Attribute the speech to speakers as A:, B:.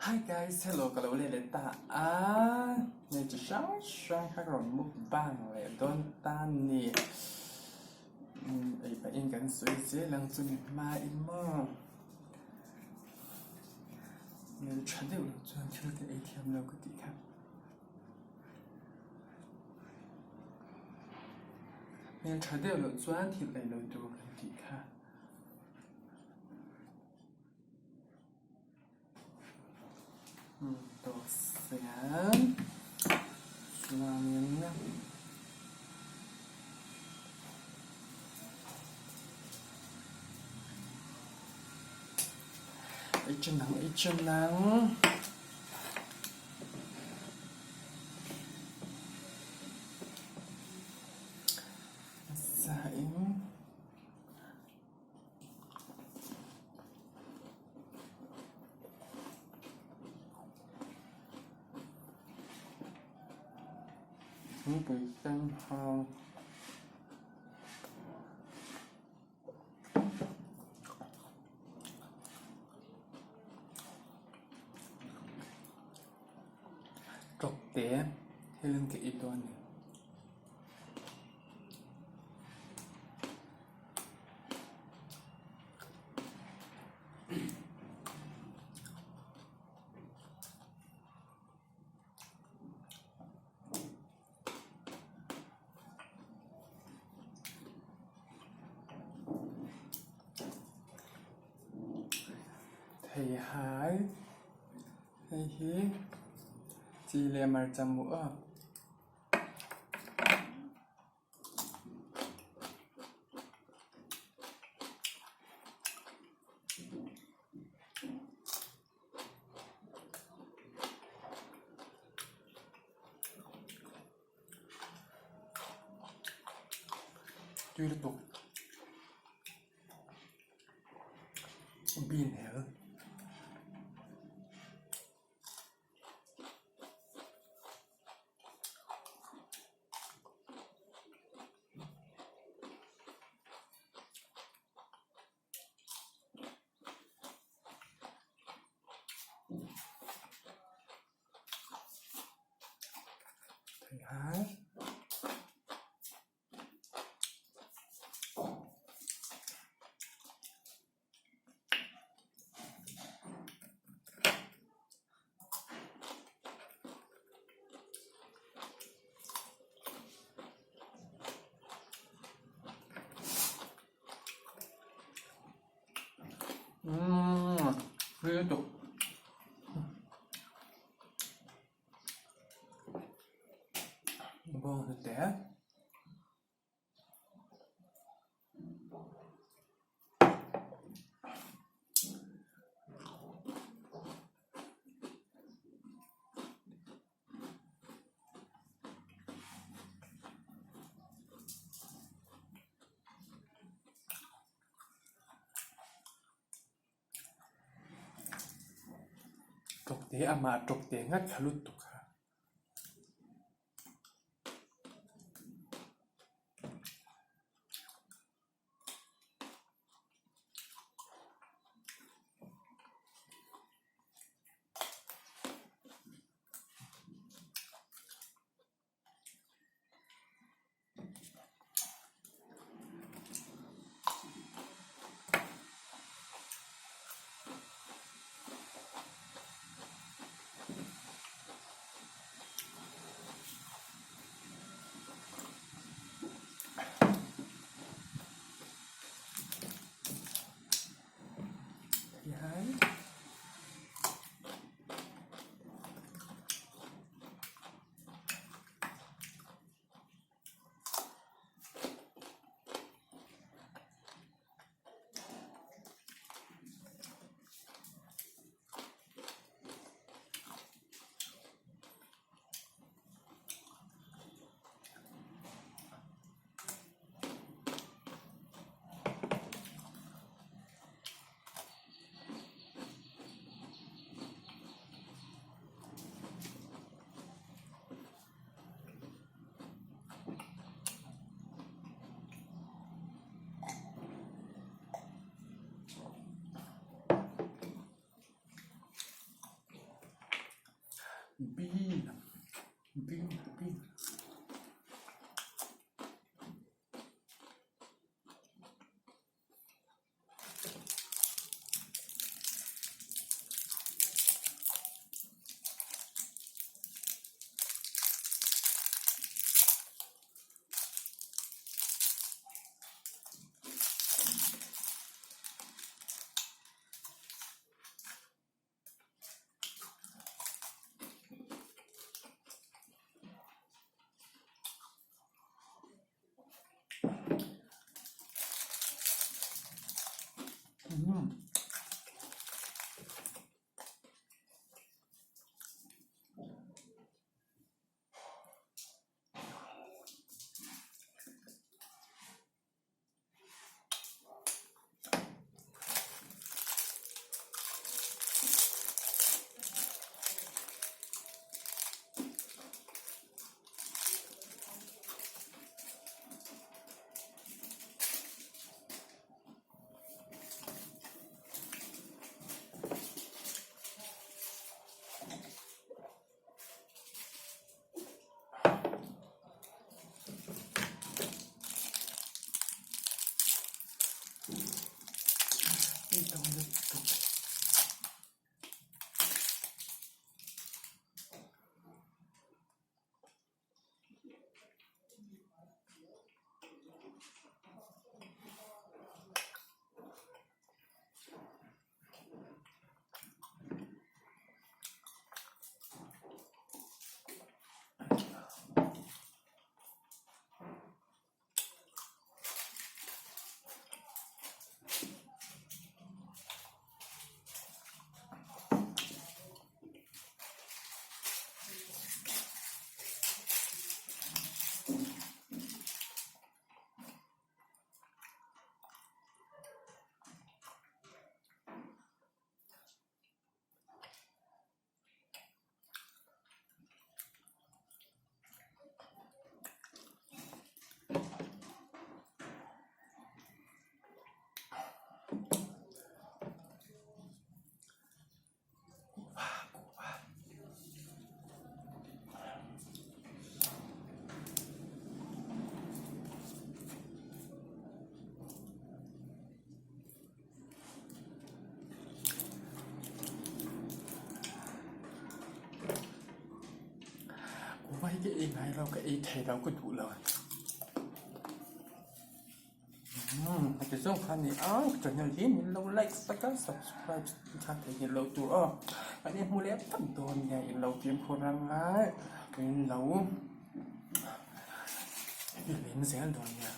A: Hi guys, hello ka lo leh leh ta a, hei chi hrang hrang kha ka rawn mukbang leh dawn ta ni. Ei pahin kan sawi zel ang chu mi hmain maw. Hmel tha deuh lo chuan thil te ei thiam lo ka tih kha. Hmel tha deuh loh chuan thil ei lo tur kan tih kha. Dawhsan chuanin ei ṭan ang ei ṭan ang. Sain. Thingpui sen hang. Tawk te thil an tih dawn a ni. Theihai hei hi chi leh hmarcha mu a. Tui lutuk bean hel. Theihai. Umm tui lutuk. Bawnghnute. Tawkte amah tawkte ngat thla lutuk a. Bean bean bean. Umm. Kuhva hi ka ei ngai lo ka ei thei lo ka duh lo. Umm heti zawng kha a ni a channel hi min lo like sak a subscribe kha theihnghilh loh tur aw kan inhmu leh vat dawn nia in lo fimkhur ang a in lo hlim zel dawn nia.